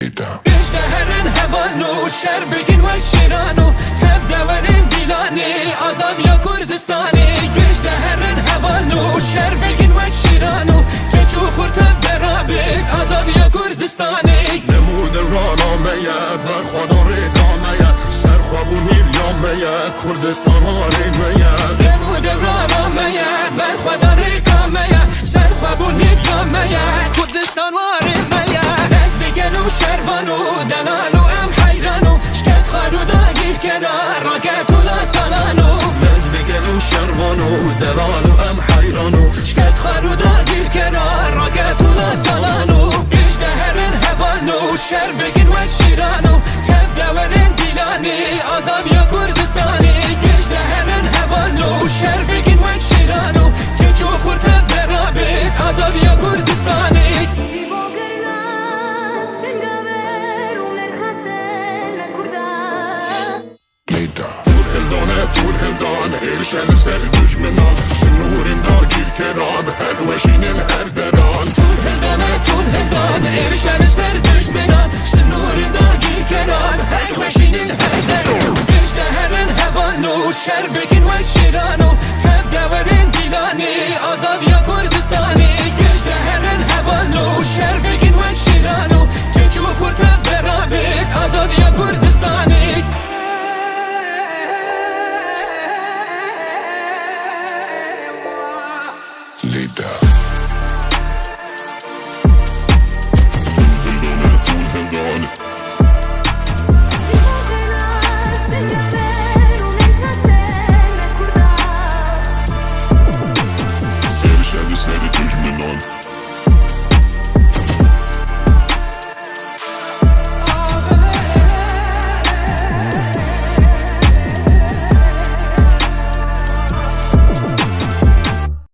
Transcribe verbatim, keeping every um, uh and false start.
Pêş de herin hevalno, şer bikin wek şêrano, tev de werin dîlanê azadiya Kurdistanê. Pêş de herin hevalno, şer bikin wek şêrano, keç û xurtev de rabêt azadiya Kurdistanê. Dem û dewrana me ye, berxwedan rêka me ye, serxwe bûn hêviya me ye, Kurdistan warê me ye. Dem û dewrana me ye, berxwedan rêka me ye, serxwe bûn hêviya me ye, Kurdistan warê me ye. Lez bi gel û şervan û delal û em heyran û şket xar û dagîrkera raket û la salano. Lez bi gel û şervan û delal û em heyran û şket xar û dagîrkera raket û la salano. Pêş de herin hevalno, şer bikin wek şêrano, tev de werin dîlanê azadiya Kurdistanê. Pêş de herin hevalno, şer bikin wek şêrano, keç û xurtev de rabêt azadiya Kurdistanê. Meyda. Tûr hildane, tûr hildan, êrişe li ser dujminan, ji nûrên dagîrkeran, her weşînin her deran. Tûr hildane, tûr hildan, êrişe li ser